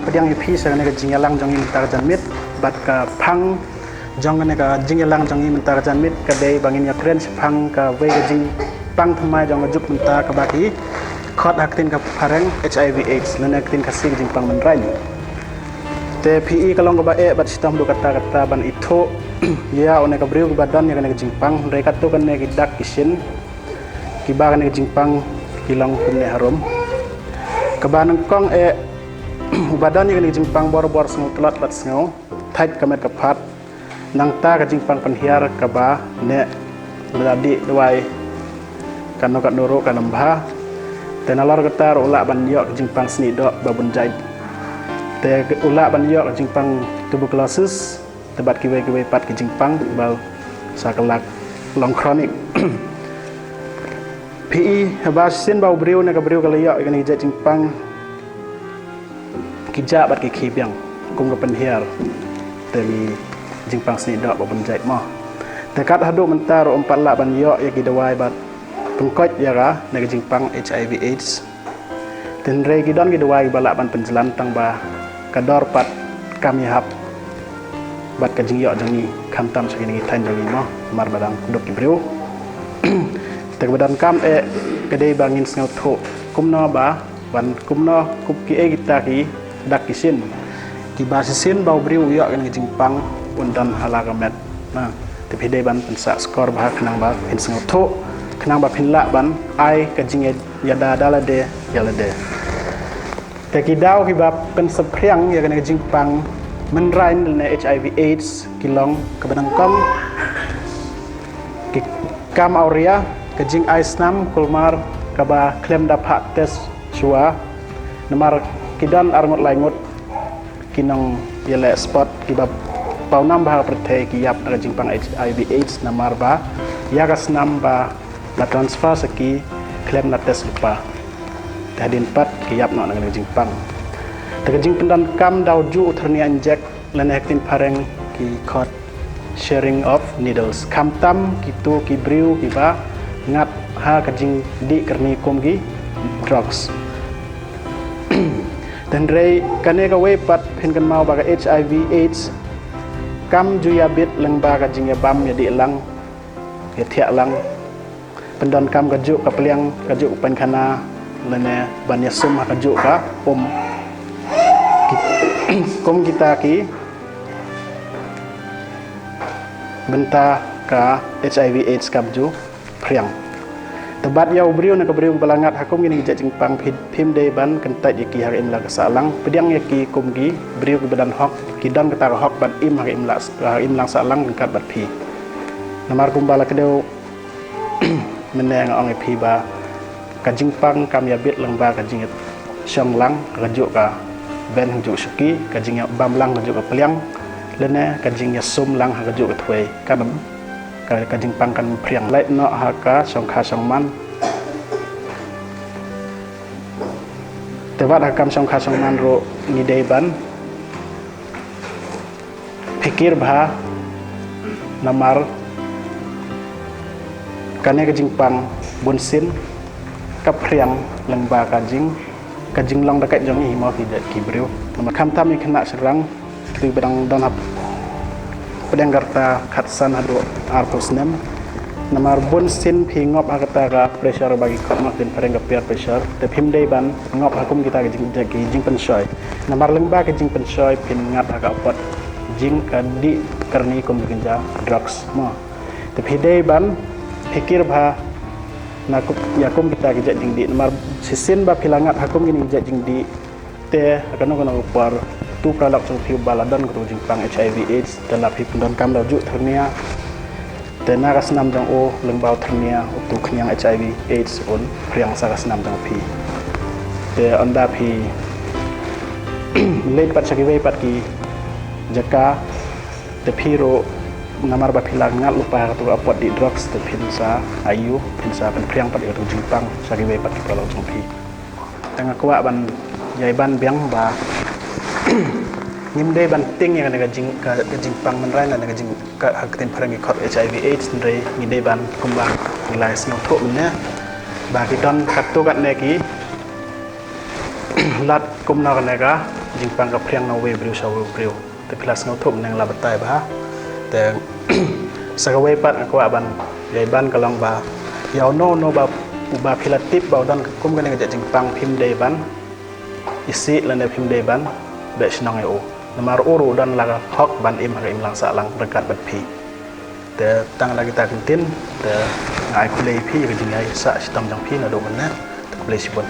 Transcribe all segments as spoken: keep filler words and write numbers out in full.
Pdiang ïa phi sha kane ka jingïalang jong ngi mynta ka janmiet, bad ka phang jong kane ka jingïalang jong ngi mynta ka janmiet ka dei ba ngin ïakren shaphang kawei ka jingpang thymmai jong ka juk mynta kaba ki khot ha ka ktien ka phareng HIV AIDS lane ka ktien Khasi ka jingpang mynrain. Te phi i ka long kaba eh bad shitom haduh katta katta ban ithuh ïa une ka briew kiba don ïa kane ka jingpang, hynrei katto katne ki dak ki shin kiba kane ka jingpang ki long kumne harum. Kaba nyngkong eh, uba don ïa kane ka jingpang barabor sngew tlot bad sngew thait ka met ka phad. Nangta ka jingpang pynhiar kaba neh, lada dih dawai kano kano ruh kan ym bha. Te nalor kata ruh u lah ban ïoh ka jingpang snieh doh ba bun jait. Te u lah ban ïoh ka jingpang tuberculosis, te bad kiwei kiwei pat ki jingpang ba sa ka lak long chronic. Phi i, haba shisien ba u briew ne ka briew ka la ïoh ïa kane ka jait jingpang, ki jah bad ki khie biang kum ka pynhiar, te ki jingpang snieh doh ba bun jait mo. Te kat haduh mynta ruh ym pat lah ban ïoh ïa ki dawai bad pynkoit ïa kane ka jingpang HIV AIDS. Te hynrei ki don ki dawai kiba lah ban pynjlan tang ba ka dor pat kam ïahap bad ka jingïoh jong ngi, khamtam sha kine ki thaiñ jong ngi mo, namar ba dang duk ki briew. Te kaba donkam eh ka dei ba ngin sngewthuh kumno ba, ban kumno, kum kiei kita ki dak ki shin kiba shisien ba u briew u ïoh kane ka jingpang un don ha la ka met. Na, te phi dei ban pynsah skor bha khnang ba phin sngewthuh, khnang ba phin lah ban ai ka jingïada da lade ïa lade. Te ki daw kiba pynsaphriang ïa kane ka jingpang mynrain ne HIV AIDS ki long kaba nyngkong, ki kam awria, ka jingai snam kulmar kaba khlem da phah test shuwa, namar ki don arngut laingut ki nongïaleh spot kiba pawnam bha ha ka pyrthei ki ïap na ka jingpang HIV AIDS namar ba ïa ka snam ba la transfer sha ki khlem da test lypa. Te hadien pat ki ïap noh na ka jingpang. Te ka jingpyndonkam daw ju u thyrnia injek, lane ha ka ktien phareng ki khot sharing of needles, khamtam kito ki briew kiba ngat ha ka jingdih kyrni kum ki drugs. Te hynrei kane kawei pat phin kynmaw ba ka HIV AIDS kam ju ïabit lyngba ka jingïabam ïadih lang, ïathiah lang, pyndonkam kajuh ka pliang, kajuh ka painkhana, lane ban ïasum ha kajuh ka um. Ki, kum kita ki bynta ka HIV AIDS kam ju phriang. Te bad ïa u briew ne ka briew ba la ngat ha kum kine ki jait jingpang, phi, phim dei ban kyntait ïa ki ha ka imlang ka sahlang, pdiang ïa ki kum ki briew kiba don hok, ki don kata ka hok ban im ha ka imlang, ha ka imlang sahlang ryngkat bad phi. Namar kumba la kdew mynne nga ong ïa phi ba ka jingpang kam ïabit lyngba ka jingïashong lang ha kajuh ka ben, ha kajuh shuki, ka jingïabam lang ha kajuh ka pliang, lane ka jingïasum lang ha kajuh ka thwei. Kan ym, ka, ka jingpang kan phriang. Lait noh ha ka shongkha shongman. Te wat ha ka kam shongkha shongman ruh ngi dei ban pyrkhat bha, namar kane ka jingpang bunsien ka phriang lyngba ka jing, ka jinglong dakait jong ngi hi mo ki, ki briew. Namar khamtam ïa ki khynnah shynrang, kito kiba dang don hapdeng ka rta khatsan haduh arphew snem. Namar bunsien phi ngop ha kata ka pressure ba ki khot ma, phin pyrshang ka peer pressure. Te phim dei ban ngop ha kum kita ki jing, ki jingpynshoi. Namar lyngba ki jingpynshoi phin ngat ha ka apot jing ka dih kyrni kum ki kynja drugs mo. Te phi dei ban pyrkhat bha na kum, ïa kum kita ki jait jingdih. Namar shisien ba phi la ngat ha kum kine ki jait jingdih, te ha kano kano ka por utu u paralok jong phi uba la don ka jingpang HIV AIDS, te la phi pyndonkam da u juh thyrnia, te na ka snam jong u, lyngba u thyrnia utu u khñiang HIV AIDS un phriang sha ka snam jong phi. Te ynda phi leit pat sha kiwei pat ki jaka, te phi ruh namar ba phi la ngat lypa ha kato ka apot dih drugs, te phin sa ïoh, phin sa pynphriang pat ïa kato ka jingpang sha kiwei pat ki paralok jong phi. Te nga kwah ban ïai ban biang ba ngim dei ban tieng ïa kane ka jing, ka, ka jingpang mynrain, kane ka jing, ka, ha ka ktien phareng ki khot HIV AIDS, hynrei ngi dei ban kumba ngi la sngewthuh mynne ba ki don katto katne ki lad kumno kane ka Jingpang ka phriang na uwei u briew sha uwei u briew. Te phi la sngewthuh mynne nga la batai bha. Te sa kawei pat nga kwah ban ïai ban ka long ba ïa uno uno ba, uba phi la tip ba u don kum kane ka jingpang, phim dei ban isih lane phim dei ban beh shnong ïa u. Namar u ruh u don la ka hok ban im ha ka imlang sahlang ryngkat bad phi. Te tang la kita ki ktien, te nga ai khublei ïa phi ïa ka jingïaisah shitom jong phi naduh mynne. Te khublei shibun.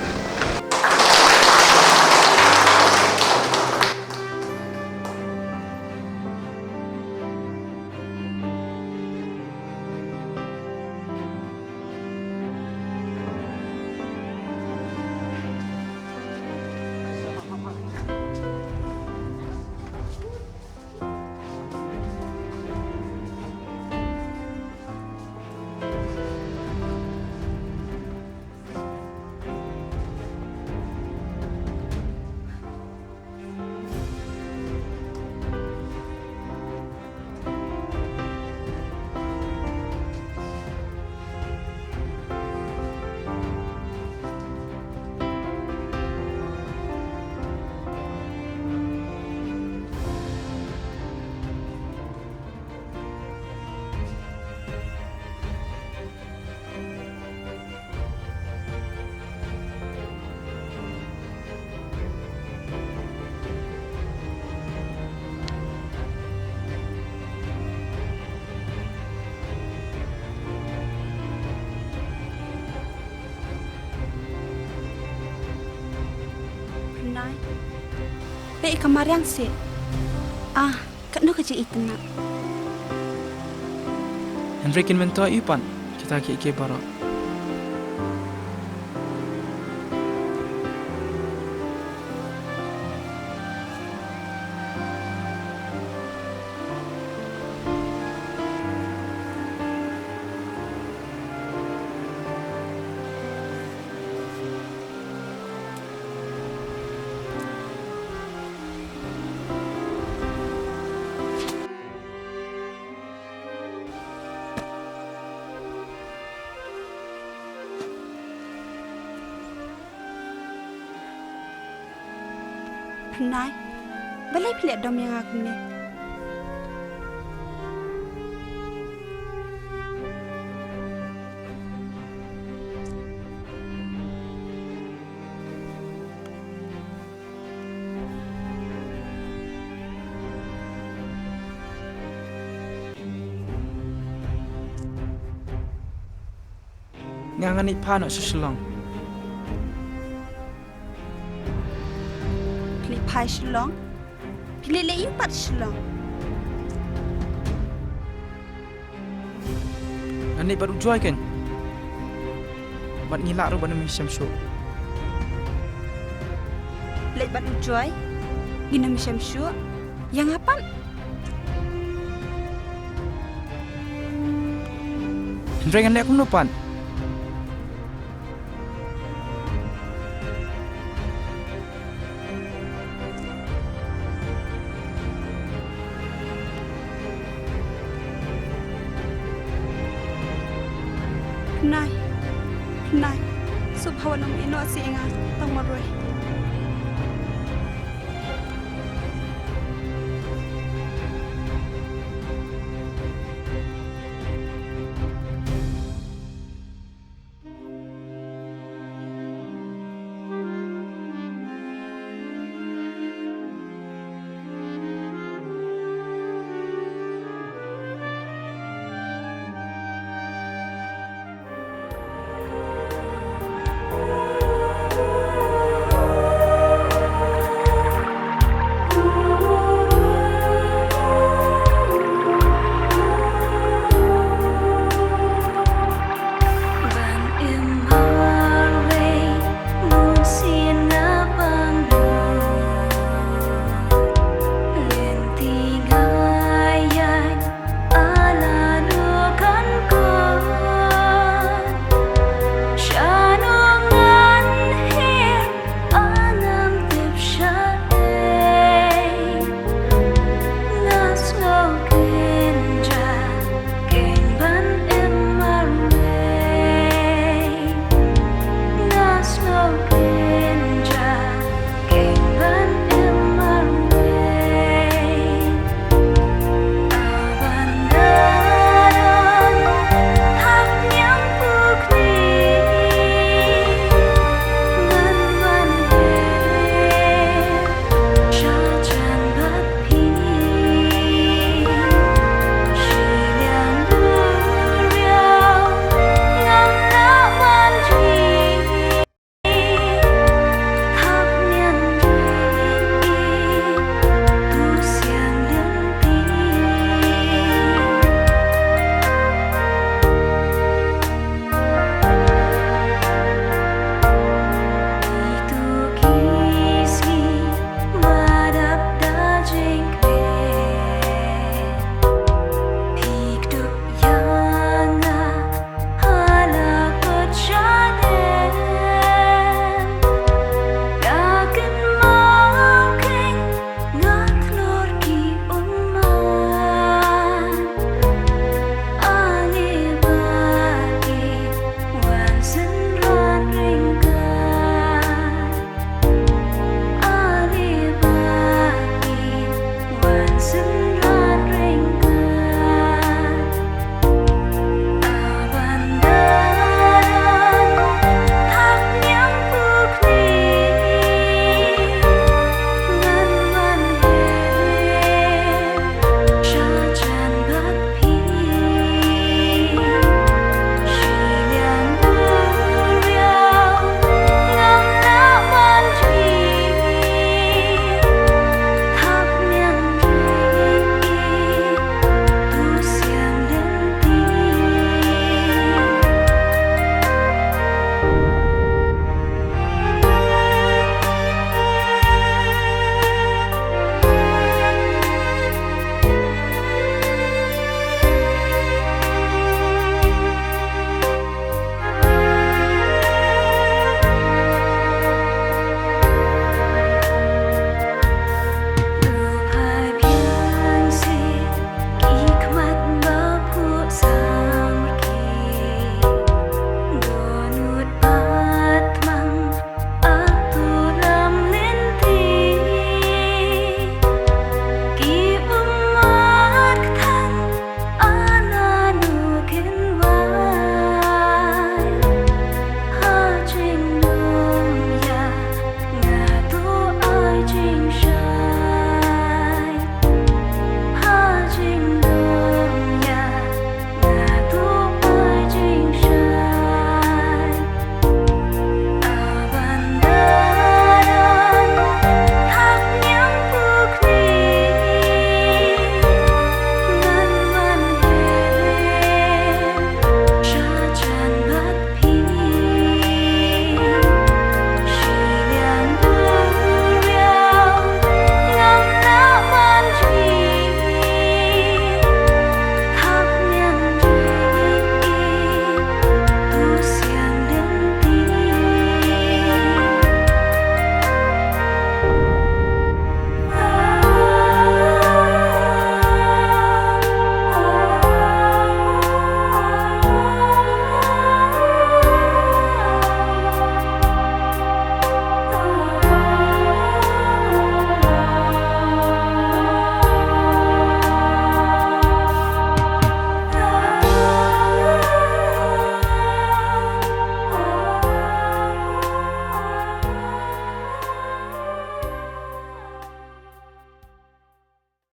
Nai. Peit ka mariang seh. Ah, katno ka jingïeit na. Hynrei kin myntoi pat kita kiei kiei baroh. Pynai, balei phi leh dom ïa nga kumne? Nga ngan leit phai noh sha Shillong. Phi leit phai Shillong? Phi leit leh aïu pat Shillong? Ngan leit bad u Joy kein. Bad ngi lah ruh ban ym ïashem shuh. Leit bad u Joy? Ngin ym ïashem shuh? Ïa nga pat? Hynrei ngan leh kumno pat? Nai, nai, sngewbha wat nym ïeh noh seh ïa nga tang marwei.